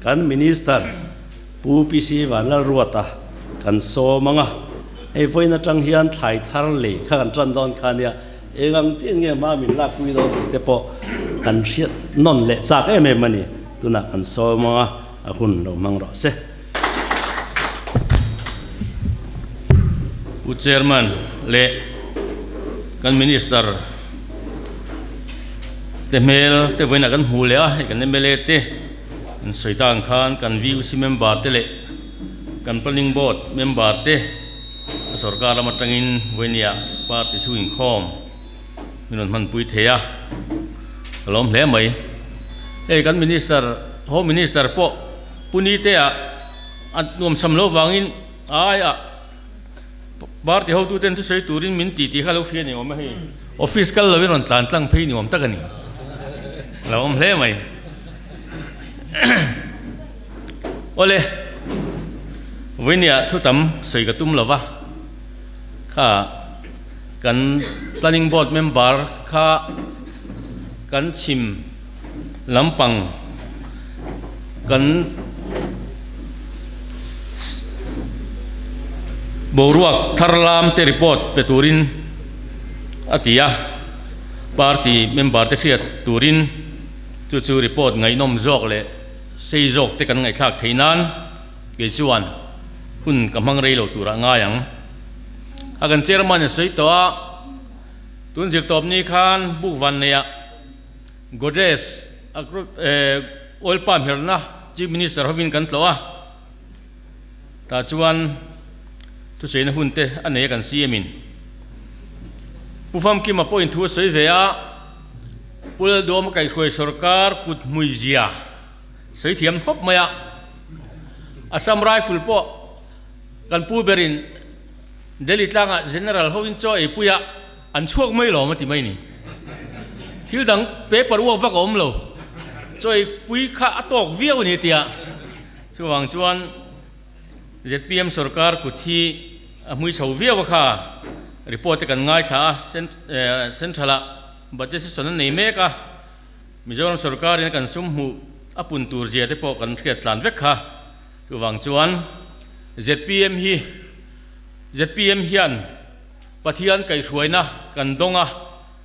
Kan Minister Pu PC Vanlalruata kan sawm ang a, hei vawiin atang hian thlai thar lei kha kan tan dawn kha nia, eng ang chian nge hma min lakpui dawn tih te pawh kan hriat nawn leh chak em em a ni. Tunah kan sawm ang a, a hun lo hmang rawh se. Pu Chairman leh kan Minister te hmel te vawiinah kan hmu leh a, hei kan mla te an sawi tak ang khan kan VUC member te leh kan Planning Board member te sorkar lam atangin vawinia party chhung inkhawm min rawn hmanpui thei a, ka lawm hle mai. Hei kan Minister, Home Minister pawh Pu Nite-a a nuamsam lo vangin aia party hotuten thusawi turin min ti tih kha lo hria ni awm a hei. Office kal lovin rawn tlan tlang phei ni awm tak a ni. A lo awm hle mai. Awle, vawinia thu tam sawi ka tum lova, kha kan planning board member kha kan chhim lampang kan boruak thar lam te report pe turin a ti a, party member te hriat turin chu chu report ngaihnawm zawk leh sei zawk te kan ngaihthlak theih nan kei chuan hun ka hmang rei lo turah ngai ang. A kan chairman in sawi tawh a, tun zirtawp ni khan buk van neih ah Godrej oil palm herna Chief Minister hovin kan tlawh a, tah chuan thusaina hun te a nei a kan CM in. Pu Famkima pawhin thu a sawi ve a, Pu Lalduama kaihhruai sorkar kut hmui zia sawi thiam khawp mai a, Assam Rifle pawh kan pu berin Delhi tlangah General hovin chaw eipui a, An chhuak mai lawm a ti mai ni. Thil dang paper uak vak a awm lo. Chawipui kha a tawk viau a ni tia. Chuvang chuan zpm sorkar kut hi a hmui chho viau a kha. Report te kan ngaithla a, central ah budget session an nei mek a. Mizoram sorkar in kan sum hmuh a pun tur zia te pawh kan hriat tlan vek kha. Chuvang chuan zpm hi zpm hian Pathian kaihhruaina kan dawng a,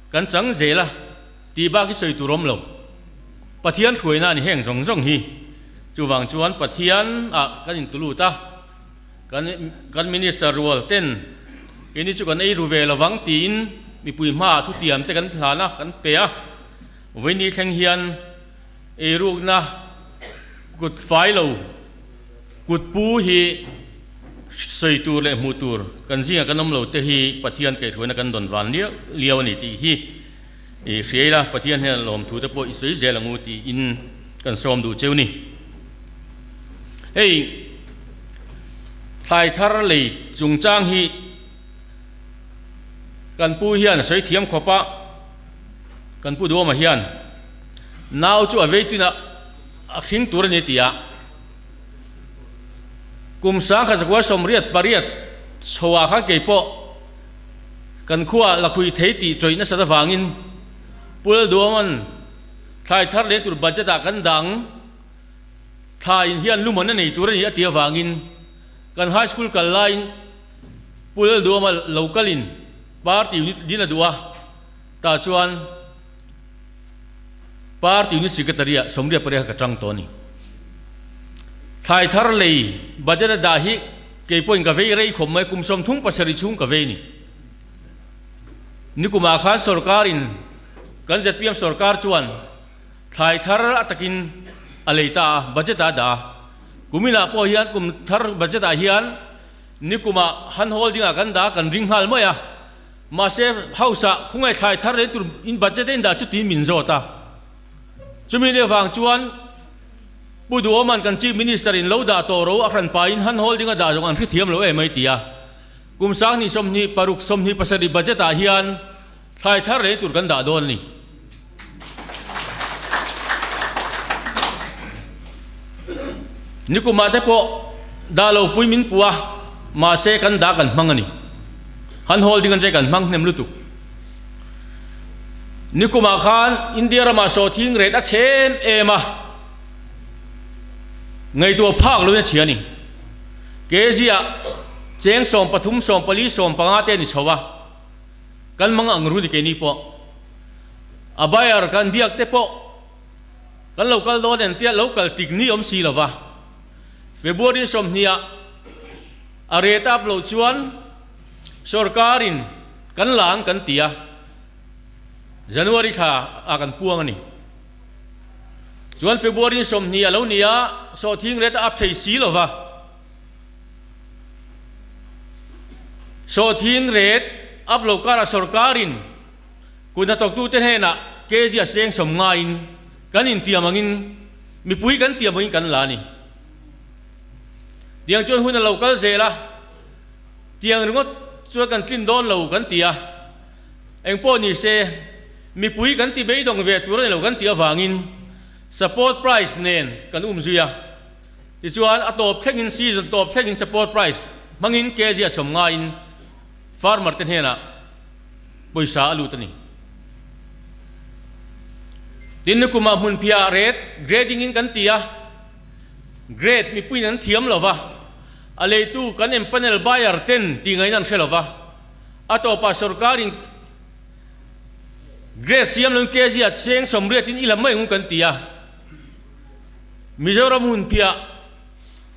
kan chang zel a tih bak hi sawi tur awm lo. Pathian hruaina a ni heng zawng zawng hi. Chuvang chuan Pathian ah kan intulut a, kan kan Minister rual ten keini chu kan ei ru ve lovang tiin mipui hmaah thutiam te kan hlan a, kan pe a. Vawiini thleng hian eirukna kut fai lo. Kut pu hi sawi tur leh hmuh tur kan zingah kan awm lo te hi Pathian kaihhruaina kan dawn van liau liau a ni tih hi i hria ila, Pathian hian lawmthu te pawh i sawi zel ang u tiin kan sawm duh cheu ni. Hei thlai thar lei chungchang hi kan pu hian a sawi thiam khawp a, kan pu Duhawma hian nau chu a vei tunah a hring tur a ni ti a. Kum 1988 chhoah khan kei pawh kan khuaah lakhui thei tih tawih nasat avangin Pu Lalduaman thlai thar leh tur budget ah kan dang thla in hian luman a nei tur a ni a ti avangin kan high school kal laiin Pu Lalduama local in party unit din a duh a tah chuan Party unit secretary ah 88 ka tang tawh a ni. Thlai thar lei budget a dah hi kei pawhin ka vei rei khawp mai, kum 37 chhung ka vei a ni. Nikumah khan sorkar in kan zpm sorkar chuan thlai thar a takin a lei ta a, budget ah a dah a. Kuminah pawh hian kum thar budget ah hian nikumah hand holding ah kan dah a, kan ring nghal mai a. Mahse, House ah khawngaih thlai thar leh tur in budget a indah chu tiin min zawt a. Chumi leh vang chuan Pu Duhawman kan Chief Minister in lo dah tawh ro a hran pahin hand holding a dah zawng an hrethiam lo em mai ti a. Kum 2026 27 budget ah hian thlai thar leh tur kan dah dawn a ni. Nikumah te pawh dah lo pui min pu a, mahse kan dah kan hmang a ni. Han holding an che kan hmang hnem lutuk. Nikumah khan India ramah sawhthing rate a chhem em a. Ngaihtuah phak loin a chhia a ni. Kg-ah cheng 13, 14, 15 te a ni chho a, kan mang ang ru ni keini pawh. A buyer kan biak te pawh kan lo kal dawn en tia lo kal tik ni awm si lova. February 20 ah a rate up loh chuan sorkarin kan la ang kan ti a, January thla ah kan puang a ni. Chuan February 20 a lo ni a, sawhthing rate a up thei si lova. Sawhthing rate up lo karah sorkarin kut hnathawktute hnenah kg a seng sawm ngaiin kan intiam angin mipui kan tiam angin kan la a ni. Tiang chuan hun a lo kal zel a, tiang ringawt chuan kan tlin dawn lo kan ti a. Engpawh ni se, mipui kan ti beidawng ve tur a ni lo kan tih avangin support price nen kan um zui a. Tichuan, a tawp thlengin season tawp thlengin support price hmangin kg a sawm ngaiin farmer te hnenah pawisa a lut a ni. Tin, nikumah hmunphiah rate grading in kan ti a, grade mipuiin an thiam lo va, a leitu kan empanel buyer ten tih ngaihna an hre lo va. A tawpah sorkarin Grace siam loin kg ah cheng 80 in i la mai ngun kan ti a. Mizoram hun piah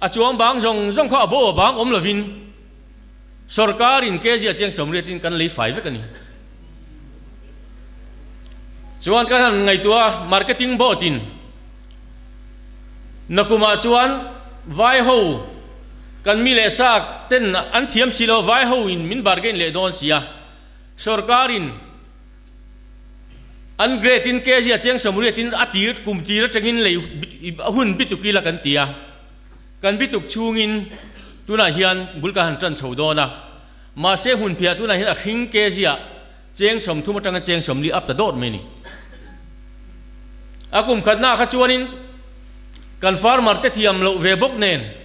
a chuang bang zawng zawng kha a bo a bang awm lovin sorkarin kg ah cheng 80 in kan lei fai vek a ni. Chuan kan han ngaihtuah a marketing board in nakumah chuan vai ho Kan mi leh sa ten an thiam si lo, vai ho in min bargain leh dawn si a, sorkar in an grade in kg a cheng 80 in a tir kum tir atangin lei hun bituk ila kan ti a, kan bituk chhungin tunah hian bul kan han tan chho dawn a, mahse hmun phiah tunah hian a hring kg ah cheng 30 atanga cheng 40 up ta dawt mai a ni. A kum khatna kha chuanin kan farmer te thiam loh ve bawk nen,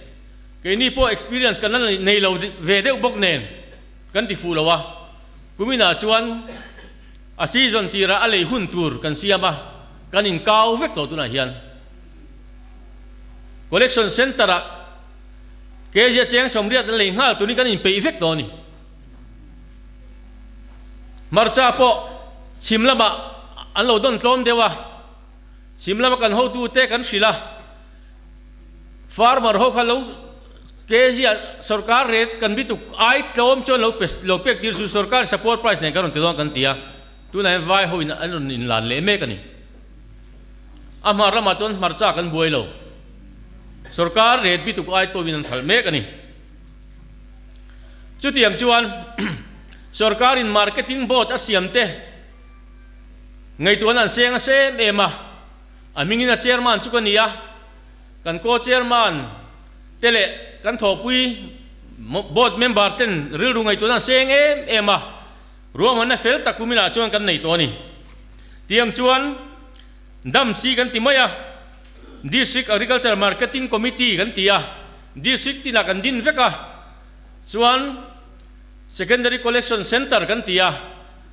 Keini pawh experience kan la nei lo ve deuh bawk nen kan ti fuh lo a, kuminah chuan a season tirah a lei hun tur kan siam a, kan inkau vek tawh tunah hian. Collection centre ah kg a cheng 80 an lei nghal turin kan inpeih vek tawh a ni. Hmarcha pawh chhim lamah an lo dawn tlawm deuh a, chhim lama kan hotute kan hrilh a, Farmer ho kha lo kg ah sorkar rate kan bituk ai tlawm chuan lo pe lo pek tir su sorkar support price nen kan rawn ti dawn kan ti a, tunah hian vai ho in an rawn inlan leh mek a ni. A hmar lamah chuan hmarcha kan buai lo, sorkar rate bituk ai tawin an thalh mek a ni. Chutiang chuan sorkar in marketing board a siam te ngaihtuahna an seng a sem em a. A hmingin a chairman chu ka ni a, kan co-chairman te leh kan thawhpui board member ten rilru ngaihtuahna an seng em em a, ruahmanna fel tak kuminah chuan kan nei tawh a ni. Tiang chuan DAMC kan ti mai a, District Agriculture Marketing Committee kan ti a, District tinah kan din vek a, chuan Secondary Collection Centre kan ti a,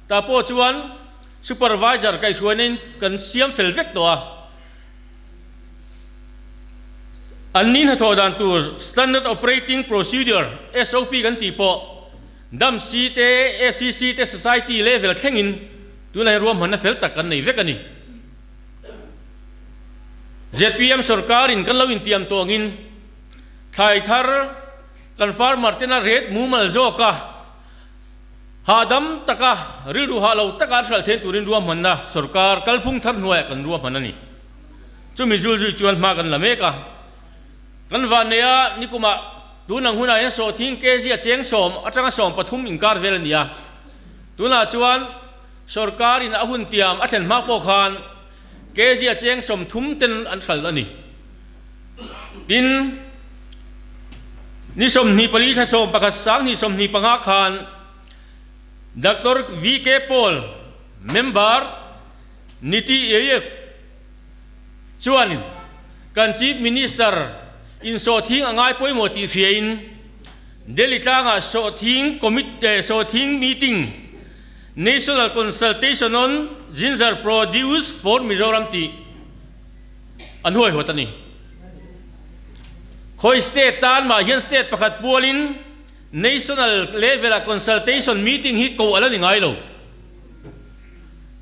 tah pawh chuan Supervisor kaihhruaina in kan siam fel vek tawh a, an ni hnathawh dan tur Standard Operating Procedure, SOP, kan tih pawh DAMC te, ACC te, Society level thlengin tunah hian ruahmanna fel tak kan nei vek a ni. Zpm sorkarin kan lo intiam tawh angin thlai thar kan farmer tena rate mumal zawka Hahdam taka, rilru hah lo taka an hralh thein turin ruahmanna sorkar kalphung thar hnuaiah kan ruahman a ni. Chumi zul zui chuan hma kan la mek a. Kan vanneia nikumah tun ang hunah hian sawhthing kg a cheng 10 atanga 13 inkar vel a ni a. Tunah chuan sorkarin a hun tiam a thlen hma pawh khan kg a cheng 30 ten an hralh a ni. Tin, ni 24 thla 11 2025 khan Doctor VK Paul, member, Niti Aayog chuan kan Chief Minister in sawhthing a ngai pawimawh tih hriain Delhi tlangah sawhthing sawhthing meeting National Consultation on Ginger Produce for Mizoram tih an huaihawt a ni. Khawi state tan mah hian state pakhat pualin national level-ah consultation meeting hi koh a la ni ngai lo.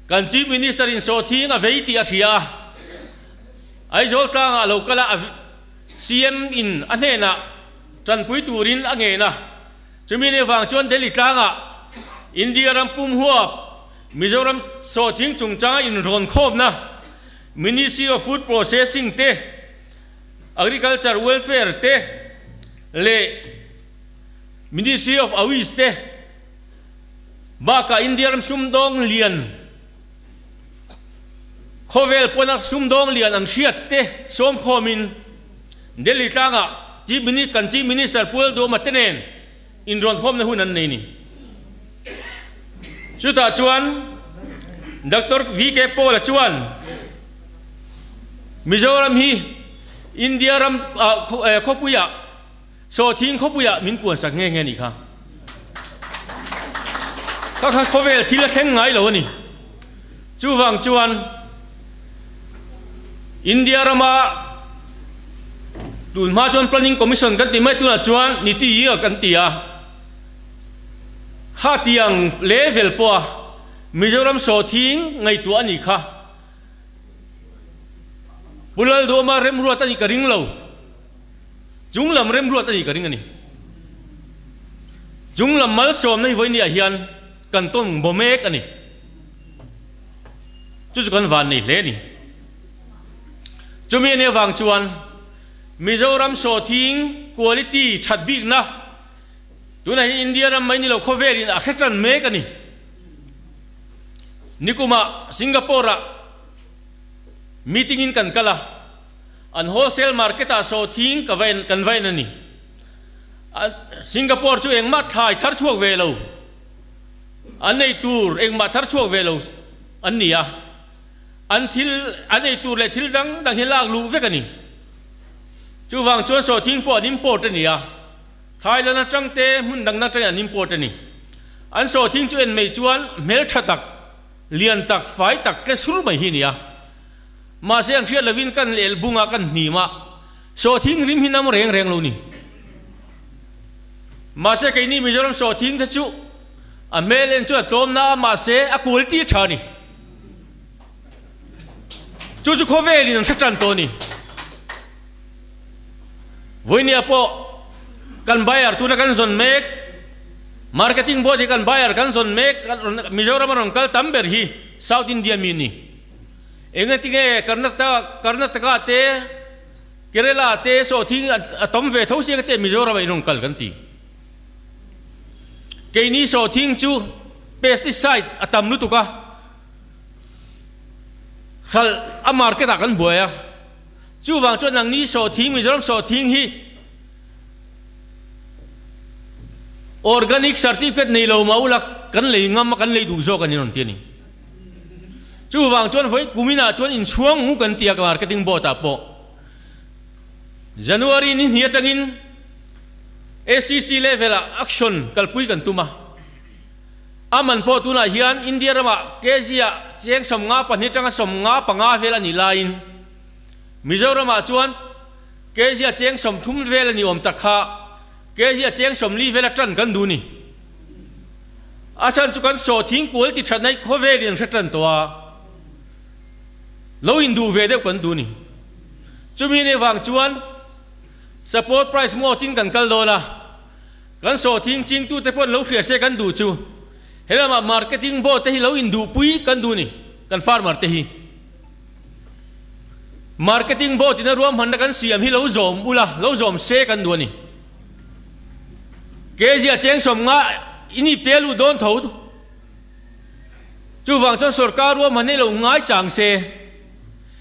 Kan Chief Minister in sawhthing a vei tih a hria a, Aizawl tlangah a lo kal a, CM in a hnenah tanpui turin a ngen a, chumi leh vang chuan Delhi tlangah India ram pum huap Mizoram sawhthing chungchanga inrawn khawmna Ministry of Food Processing te, Agriculture Welfare te leh Ministry of Awiz te bakah India ram sumdawng lian khawvel pawna sumdawng lian an hriat te sawmkhawmin Delhi tlangah Chief Minister kan Chief Minister Pu Lalduhoma te nen inrawnkhawmna hun an nei ni. Chutah chuan Doctor VK Paul-a chuan Mizoram hi India ram khawpuiah sawhthing khawpuiah min puansak nghe nghe a nih kha. Ka kha khawvel thil a thleng ngai lo a ni. Chuvang chuan India rama tun hma chuan Planning Commission kan tih mai tunah chuan Niti Aayog kan ti a. Khatiang level pawha Mizoram sawhthing ngaihtuah a nih kha. Pu Lalduhawma remruat a nih ka ring lo. Chunglam remruat a nih ka ring a ni. Chunglam malsawmna hi vawinia hian kan tawn baw mek a ni. Chu chu kan van nei hle a ni. Chumi ania vang chuan Mizoram sawhthing quality that bikna tunah hian India ram mai ni lo khawvelin a hre tan mek a ni. Nikumah Singapore-ah meeting in kan kal a, an wholesale market-ah sawhthing ka va en kan va en a ni. Singapore chu engmah thlai thar chhuak ve lo, an ei tur engmah thar chhuak ve lo an ni a, an thil an ei tur leh thil dang dang hi lak luh vek a ni. Chuvang chuan sawhthing pawh an import a ni a, Thailand atang te hmun dang dang atangin an import a ni. An sawhthing chu en mai chuan hmeltha tak, lian tak, fai tak tle sur mai hi a ni a. Mahse an hriat lovin kan lel bunga kan hnim a, sawhthing rim hi nam reng reng lo ni. Mahse keini Mizoram sawhthing te chu a hmel en chu a tlawm na a, mahse a quality a tha a ni. Chu chu khawvelin an hre tan tawh a ni. Vawinia pawh kan buyer tuna kan zawn mek, marketing board hi kan buyer kan zawn mek, Mizoram a rawn kal tam ber hi South India mi a ni. Engatinge Karnataka Karnataka te Kerala te sawhthing a tam ve tho sia te Mizoram ah in rawn kal kan ti. Keini sawhthing chu pesticide a tam lutuk a, hralh a market ah kan buai a, chuvang chuan nangni sawhthing Mizoram sawhthing hi organic certificate nei lo mah ula kan lei ngam a kan lei duh zawk a ni rawn ti a ni. Chuvang chuan vawi kuminah chuan inchhuang hu kan ti a marketing board ah pawh January ni hnih atangin ACC level ah action kalpui kan tum a, a man pawh tunah hian India ramah kg ah cheng 52 atanga 55 vel a nih laiin Mizoram ah chuan kg ah cheng 30 vel a ni awm tak kha kg ah cheng 40 vel a tan kan duh ni. A chhan chu kan sawhthing kual ti that naih khawvelin an hre tan tawh a, lo induh ve deuh kan duh ni. Chumi nei vang chuan support price mawtin kan kal dawn a, kan sawhthing chingtute pawh an lo hria se kan duh chu helamah marketing board te hi lo induhpui kan duh ni, kan farmer te hi. Marketing board ina ruahmanna kan siam hi lo zawm ula, lo zawm se kan duh a ni. Kg a cheng 50 i nip te a lut dawn tho. Chuvang chuan sorkar ruahman hi lo ngai chang se.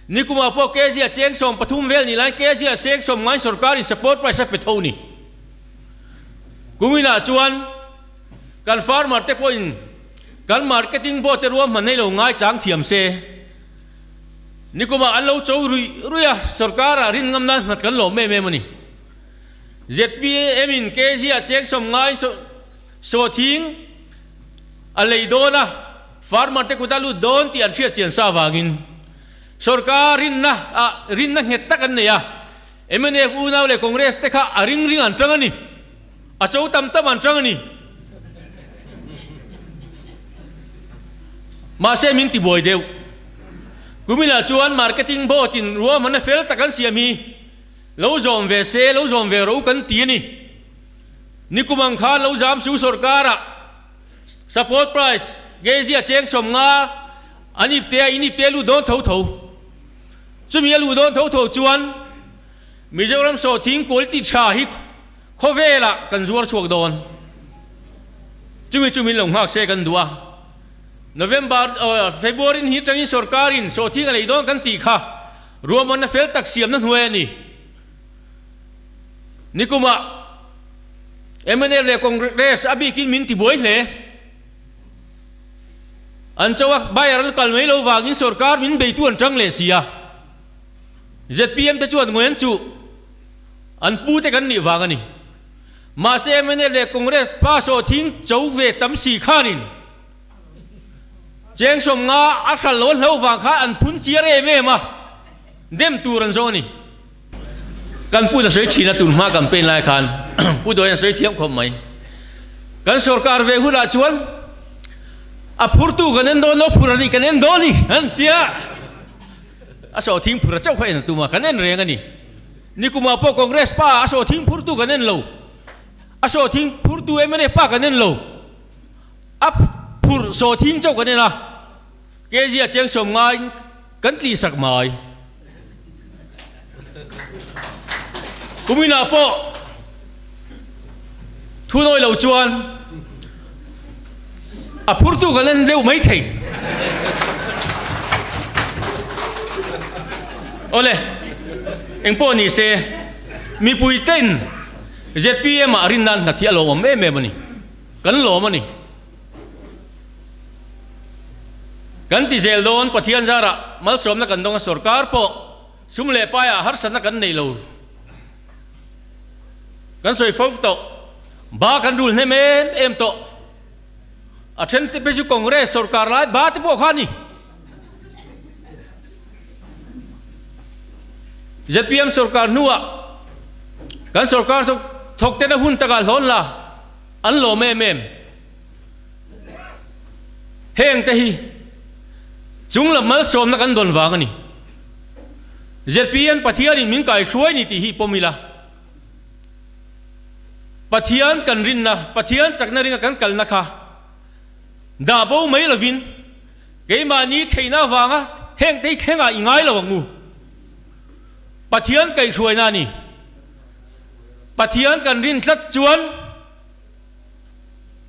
Nikumah pawh kg a cheng 13 vel nih laiin kg a cheng 50 in sorkarin support price a pe tho ni. Kuminah chuan kan farmer te pawhin kan marketing board te ruahman hi lo ngai chang thiam se. Nikumah an lo cho ruih ruih a, sorkarah rin ngam nan nghat kan lawm em em a ni. Zpm in kg ah cheng 50 in sawhthing a lei dawn a, farmer te kut a lut dawn tih an hriat chian sa avangin sorkar rinna ah rinna nghet tak an nei a. Mnf unau leh Congress te kha a ring ring an tang a ni. A cho tam tam an tang a ni. Mahse min ti buai deuh. Kuminah chuan marketing board in ruahmanna fel tak an siam hi lo zawm ve se, lo zawm ve rawh u kan ti a ni. Nikum ang khan lo zam su sorkar ah support price kg a cheng 50 an ip te a in ip te lut dawn tho tho. Chumi a luh dawn tho tho chuan Mizoram sawhthing quality tha hi khawvelah kan zuar chhuak dawn. Chumi chu min lo nghak se kan duh a. November, February ni atangin sorkarin sawhthing a lei dawn kan tih kha ruahmanna fel tak siamna hnuai a ni. Nikumah mnf leh Congress a bikin min tibuai hle. An cho a, buyer an kal mai lo vangin sorkar min beitu an tang leh si a. Zpm te chuan ngawi an chuh, an pu te kan nih vang a ni. Mahse mnf leh Congress pa sawh thing cho ve tam si khanin cheng 50 a hral lo a hlo vang khan an phun chiar em em a, dem tur an zawng a ni. Kan pu a sawi thin a, tun hma campaign lai khan Pu Dawian a sawi thiam khawp mai. Kan sorkar ve hunah chuan a phurtu kan en dawn lo, phur a nih kan en dawn a ni an ti a. A sawhthing phur a chauh kha en a tum a, kan en reng a ni. Nikumah pawh Congress pa a sawhthing phurtu kan en lo, a sawhthing phurtu mnf pa kan en lo, a phur sawhthing chauh kan en a. Kg a cheng 50 in kan tih sak mai. Kuminah pawh thu nawi lo chuan a phurtu kan en deuh mai thei. Awle, engpawh ni se, mipui ten zpm ah rin nan hna thi a lawmawm em em a ni. Kan lawm a ni. Kan ti zel dawn, Pathian zarah malsawmna kan dawng a, sorkar pawh sum leh paiah harsatna kan nei lo. Kan sawi fo tawh, ba kan rul hnem em em tawh. A then te phei chu Congress sorkar lai ba te pawh kha a ni. Zpm sorkar hnuah kan sorkar thawk ten a hun takah hlawn la an lawm em em. Heng te hi chung lam malsawmna kan dawn vang a ni. Zpm Pathianin min kaihruai ni tih hi pawm ila. Pathian kan rinna, Pathian chakna ringa kan kalna kha dah bo mai lovin keimahni theihna avanga heng te hi thlengah i ngai lo ang u. Pathian kaihruaina a ni. Pathian kan rin tlat chuan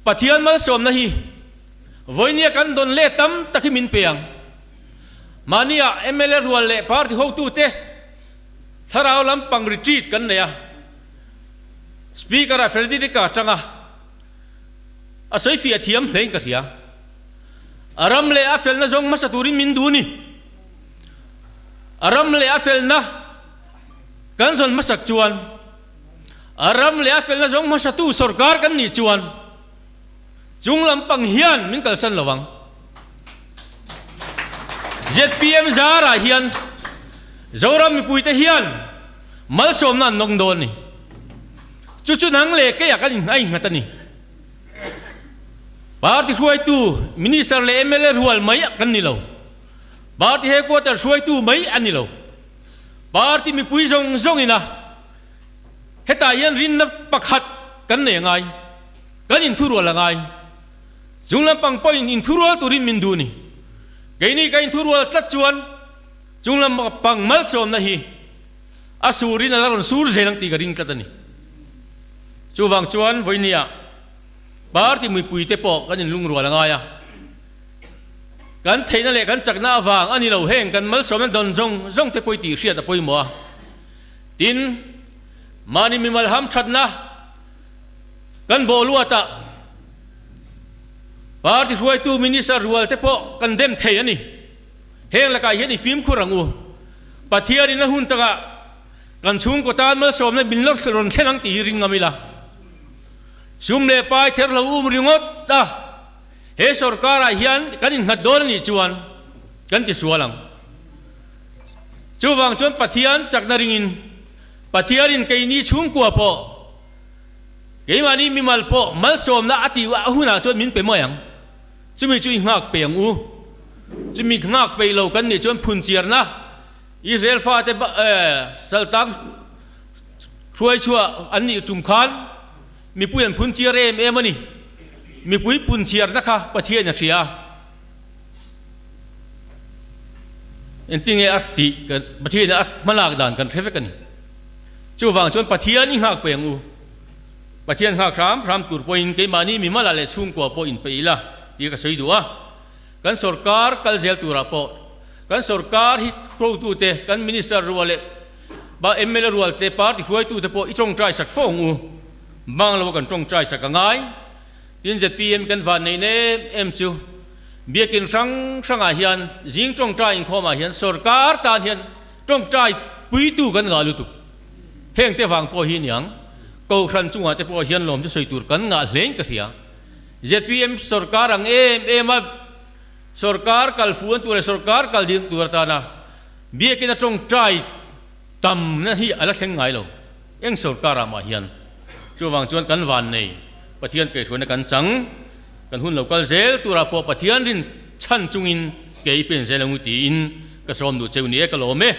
Pathian malsawmna hi vawinia kan dawn leh tam tak hi min pe ang. Mahnia mla rual leh party hotute thlarau lampang retreat kan nei a, Speaker-ah Frederick-a atanga a sawi fiah thiam hlein ka hria. A ram leh a felna zawng hmasa turin min duh ni. A ram leh a felna kan zawn hmasak chuan A ram leh a felna zawng hmasatu sorkar kan nih chuan chung lampang hian min kalsan lo ang. Zpm zarah hian Zoram mipuite hian malsawmna an nawng dawn a ni. Chu chu nang leh keiah kan a innghat a ni. Party hruaitu, Minister leh mla rual mai kan ni lo. Party headquarter hruaitu mai a ni lo. Party mipui zawng zawng ina hetah hian rinna pakhat kan nei a ngai, kan inthurual a ngai. Chung lampang pawhin inthurual turin min duh a ni. Keini ka inthurual tlat chuan chung lampang malsawmna hi a surin a la rawn sur zel ang tih ka ring tlat a ni. Chuvang chuan vawinia party mipuite pawh kan inlungrual a ngai a. Kan theihna leh kan chakna avang a ni lo, heng kan malsawmna dawn zawng zawng te pawh tih hriat a pawimawh a. Tin, mahni mimal hamthatna kan bawh luatah party hruaitu minister rual te pawh kan dem thei a ni. Heng lakah hian i fimkhur ang u. Pathianin a hun takah kan chhungkaw tan malsawmna min la rawn thlen ang tih hi ring ngam ila. Sum leh pai ther lo um ringawt a. He sorkarah hian kan innghat dawn a nih chuan kan ti sual ang. Chuvang chuan Pathian chakna ringin Pathianin keini chhungkua pawh, keimahni mimal pawh malsawmna a tih a hunah chuan min pe mai ang. Chumi chu i nghak pe ang u. Chumi nghak peih lo kan nih chuan phunchiarna Israel fate saltang hruai chhuah an nih tum khan mipui an phunchiar em em a ni. Mipui phunchiarna kha Pathian a hria. Engtinge a tih kan Pathian a hmalak dan kan hre vek a ni. Chuvang chuan Pathian i nghak pe ang u. Pathian nghak hram hram tur pawhin keimahni mimala leh chhungkua pawh inpeih ila tih ka sawi duh a. Kan sorkar kal zel turah pawh kan sorkar hi hrotute, kan minister rual leh mla rual te, party hruaitute pawh i tawngtai sak fo ang u. Bang lo kan tawngtai sak a ngai. Tin zpm kan van neih em em chu biakin hrang hrangah hian zing tawngtai inkhawmah hian sorkar tan hian tawngtai puitu kan ngah lutuk. Heng te vang pawh hi niang Kohhran chungah te pawh hian lawm chu sawi tur kan ngah hlein ka hria. Zpm sorkar ang em em a sorkar kal fuan tur leh sorkar kal ding tur atana biakin a tawngtai tamna hi a la thleng ngai lo. Eng sorkar ah mah hian chuvang chuan kan van nei Pathian kaihhruaina kan chang kan hun lo kal zel turah pawh Pathian rin chhan chungin kei pen zel angu tiin ka sawm duh cheu ni e ka lawm e.